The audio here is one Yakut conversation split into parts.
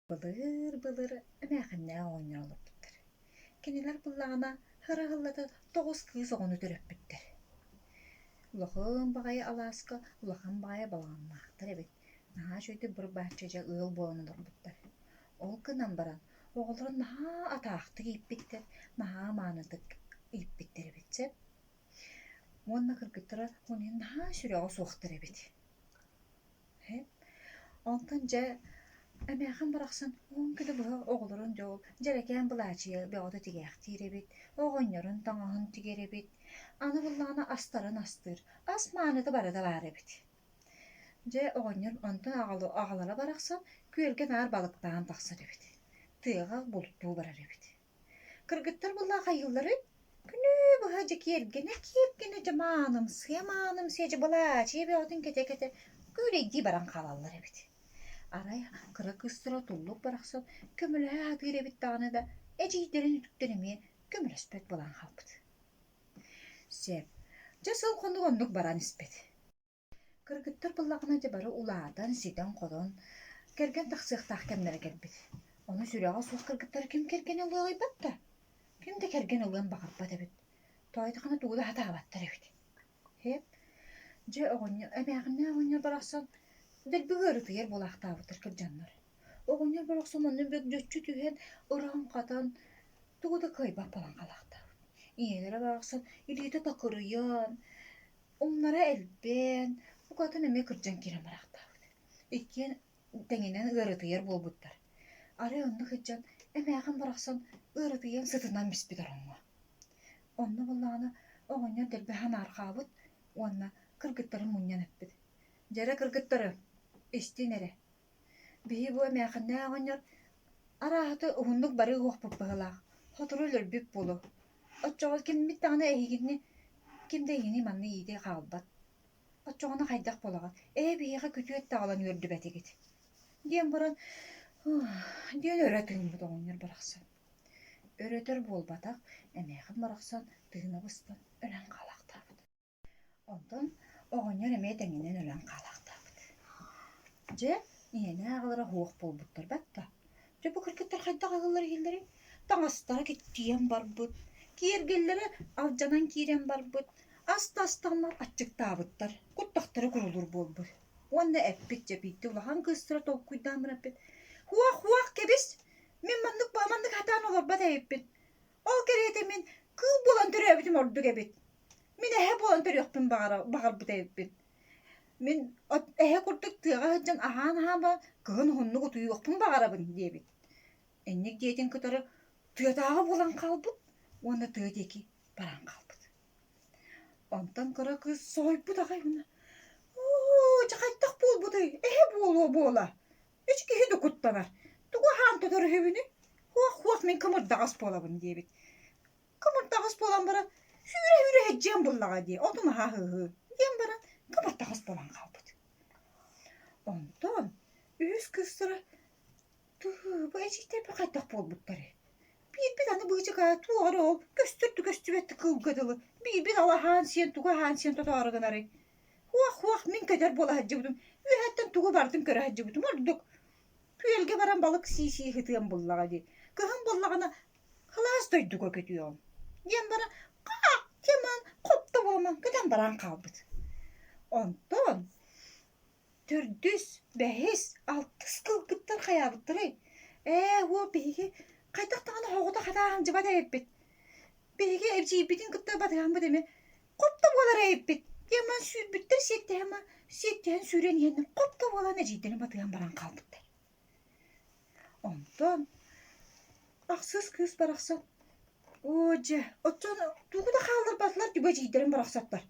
Былыр-былыр эмээхиннээх оҕонньор олорбуттар. Кинилэр буллаҕына хара-ыһыллата тоҕус кыыс оҕону төрөппүттэр. Улахан баҕайы алааска улахан баҕайы балаҕаннаахтар эбит. Наһаа үчүгэйдик быр-бааччы дьэ ыал буолан олорбуттар. Ол гынан баран оҕолорун наһаа атаахтык ииппиттэр, наһаа маанытык ииппиттэр эбит сөп. Уонна кыргыттара ол иһин наһаа сүрэҕэ суохтар эбит. Онтон дьэ эмээхин барахсан уһун күнү быһа оҕолорун дьол дьэрэкээн былаачыйа бөҕөтө тигээхтиир эбит, оҕонньорун таҥаһын тигэр эбит, аны буоллаҕына астарын астыыр, ас мааныта барыта баар эбит. Дьэ оҕонньор онтон аҕалара барахсан күөлгэ наар балыктаан тахсар эбит, тыаҕа бултуу барар эбит. Кыргыттар буоллаах хайыылларый? Күнү быһа дьэ киэргэнэ-киэргэнэ дьэ маанымсыйа-маанымсыйа дьэ былаачыйа бөҕөтүн кэтэ-кэтэ күүлэйдии баран хаалаллар эбит. Арай кыра кыыстара туллук барахсан көмөлөһө сатыыр эбит даҕаны да эдьиийдэрин үтүктэн эмиэ көмөлөспөт буолан хаалбыт. Сөп. Дьэ сыл хонук оннук баран испит. Кыргыттар буоллаҕына дьэ бары улаатан, ситэн-хотон, кэргэн тахсыахтаах кэмнэрэ кэлбит. Ону сүрэҕэ суох кыргыттары ким кэргэн ылыаҕыйбат да, ким да кэргэн ылыан баҕарбат эбит. Тоойдохуна тугу да сатаабаттар эбит. Һиэп, дьэ оҕонньор, эмээхиннээх оҕонньор барахсан дэлби ыарытыйар буолаахтаабыттар кырдьаннар. Оҕонньор барахсан онно бөгдьөччү түһэн, ыран-хатан, тугу да кыайбат буолан халаахтаабыт. Ийэлэрэ барахсан илиитэ такырыйан, Умнара элбээн, букатын эмиэ кырдьан киирэн бараахтаабыт. Иккиэн тэҥинэн ыарытыйар буолбуттар. Арай онно сылдьан эмээхин барахсан ыарытыйан сытынан биспит ороҥҥо. Онно буоллаҕына оҕонньор дэлби санаарҕаабыт уонна кыргыттарын мунньан эппит: «Дьэрэ кыргыттары, истин эрэ, Биһи бу эмээхиннээх оҕонньор арааһата уһуннук барыы уохпут быһыылаах, сотору өлөрбүт буолуо. Оччоҕо киммит даҕаны эһигини ким да эһигини манна иитэ хаалбат. Оччоҕуна хайдах буолаҕыт? Ээ биһиэхэ күтүөт да аҕалан үөрдүбэтигит диэн баран диэн өрө тыыммыт оҕонньор барахсан. Өрөтөр буолбатах, эмээхин барахсан тыына быстан өлөн хаалаахтаабыт. Онтон оҕонньор эмиэ тэҥинэн өлөн хаалаахтаабыт. Дьэ, ийэлээх аҕалара суох буолбуттар батта. Дьэ, бу кыргыттар хайдах аһыыллар иһиллэрий? Таҥастара киччийэн барбыт, киэргэллэрэ алдьанан киирэн барбыт, ас да астаммат аччыктаабыттар, куттахтара курулуур буолбут. Уонна эппит дьэ биирдэ улахан кыыстара толкуйдаан баран эппит: «Хуох-хуох кэбис, мин маннык маннык сатаан олорбот эбиппин. Ол кэриэтэ мин кыыл буолан төрөөбүтүм ордук эбит. Мин эһэ буолан төрүөхпүн баҕарбыт эбиппин. Мин эһэ курдук тыаҕа сылдьан аһаан-аһаан баран кыһын уһуннук утуйуохпун баҕарабын диэбит. Инник диэтин кытары тыатааҕы буолан хаалбыт уонна тыа диэки баран хаалбыт. Онтон кыра кыыс соһуйбут аҕай уонна «Оо, дьэ хайдах буолбутуй, эһэ буолуо буола, үс киһи да куттанар, тугу аһаан тотор үһүбүнүй, хуох-хуох мин кымырдаҕас буолабын» диэбит. Кымырдаҕас буолан баран сүүрэ-сүүрэ сылдьыам буллаҕа дии, отум аһаһыыһы диэн баран кымырдаҕас буолан хаалбыт. Онтон үһүс кыыстара Тыһы, бу эдьиийдэрбит хайдах буолбуттарый? Биирбит аны быычыкаа туох эрэ ол көстөр да көстүбэт да кыылга дылы, биирбит ал аһаан сиэн тугу аһаан сиэн тотоору гынарый? Хуох-хуох мин көтөр буола сылдьыбытым, үөһэттэн тугу барытын көрө сылдьыбытым ордук. Күөлгэ баран балык сии-сии сытыам буллаҕа дии. Кыһын буоллаҕына Кылаас дойдуга көтүөҕүм диэн баран хаах диэн хопто буолан көтөн баран хаалбыт. Онтон төрдүс, бэһис, алтыс кылгыттар хайаабыттарай? Ээ, уол биһиги хайдах даҕаны оҕото хатааһын дьыбат эбиппит. Биһиги эдьиийбитин кытта батыһаммыт эмиэ хопто буолар эбиппит диэн баран сүүрбүттэр сиэттиһэн сиэттиһэн сүүрэн иһэннэр хопто буолан эдьиийдэрин батыһан баран хаалбыттар. Онтон ахсыс кыыс барахсан «Оо дьэ, оччоҕуна тугу да хаалларбатылар дии бу эдьиийдэрим барахсаттар.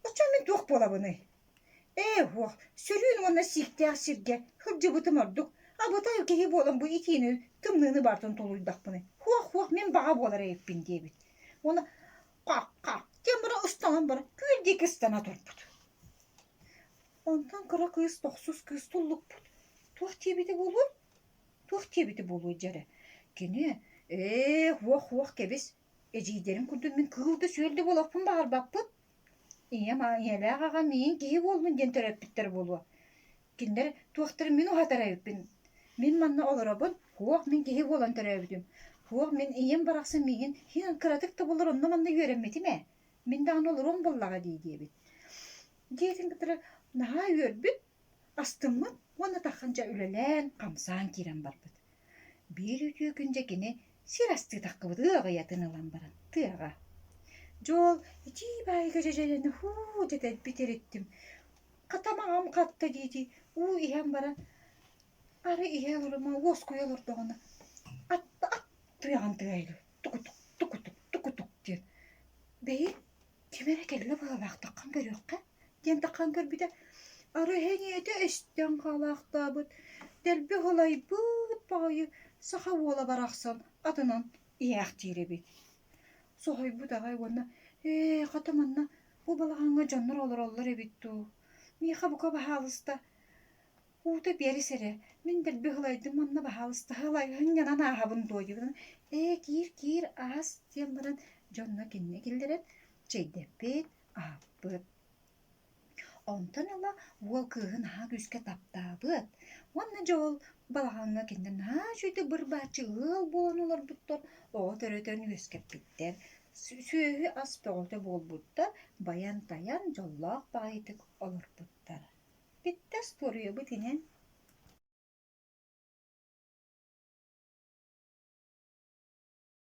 Оччоҕо мин туох буолабыный? Ээ уох, сөрүүн уонна сииктээх сиргэ сылдьыбытым ордук. Абытай киһи буолан бу итиини, тымныыны барытын тулуйдахпыный. Хуох-хуох мин баҕа буолар эбиппин» диэбит. Уонна «Хах-хах» диэн баран ыстанан баран күөл диэки ыстана турбут. Онтон кыра кыыс тохсус кыыс туллукпут туох диэбитэ буолуой? Туох диэбитэ буолуой дьэ эрэ? Кини ээ уох-уох кэбис, эдьиийдэрин курдук мин кыыл да сүөл да буолуохпун баҕарбаппын. Ийэм ийэлээх аҕам миигин киһи буоллун диэн төрөппүттэр буолуо. Кинилэр туохтарын мин уһатар эбиппин. Мин манна олоробун, суох мин киһи буолан төрөөбүтүм, суох мин ийэм барахсан миигин иһин кыратык да буоллар онно-манна үөрэммитим ээ, мин даҕаны олоруом буоллаҕа дии диэбит. Диэтин кытары наһаа үөрбүт, астыммыт уонна таххан дьэ үлэлээн, хамсаан киирэн барбыт. Биир үтүө күн дьэ кини сир астыы таххыбыт ыаҕыйатын ылан баран тыаҕа. Дьол итии баайга дьэдьэнэ һуу дэтэрбит эриттим Хата маҥам хатта дии-дии уу иһэн баран, арай иһэ олорума уоскуйа олордоҕуна ат ат туйаҕын тыаһыыр тукутук тукутук тукутук диэн бэйи ким эрэ кэллэ быһыылаах таххан көрүөххэ диэн таххан көрбүтэ арай эһэниэтэ эстэн хаалаахтаабыт дэлби уһулайбыт баҕайы саха уола барахсан атынан иһээхтиир эбит Соһуйбут аҕай уонна «Ээ, хата манна бу балаҕаҥҥа дьоннор олороллор эбит дуу, миэхэ бука баһаалыста уута биэрис эрэ, мин дэлби ыһылайдым манна баһаалыста ыһылайһынньанан ааһабын дуо» диэбитин «Ээ, киир, киир, аас» диэн баран дьонно кинини киллэрэн чэйдэппит, аһаппыт. Онтон ыла уол кыыһы наһаа күүскэ таптаабыт уонна дьэ ол балаҕаҥҥа кинилэр наһаа үчүгэйдик быр-бааччы ыал буолан олорбуттар, оҕо төрөтөн үөскэппиттэр, сүөһү-ас бөҕөтө буолбуттар, байан-тайан дьоллоох баҕайытык олорбуттар. Бүттэ остуоруйабыт инэн.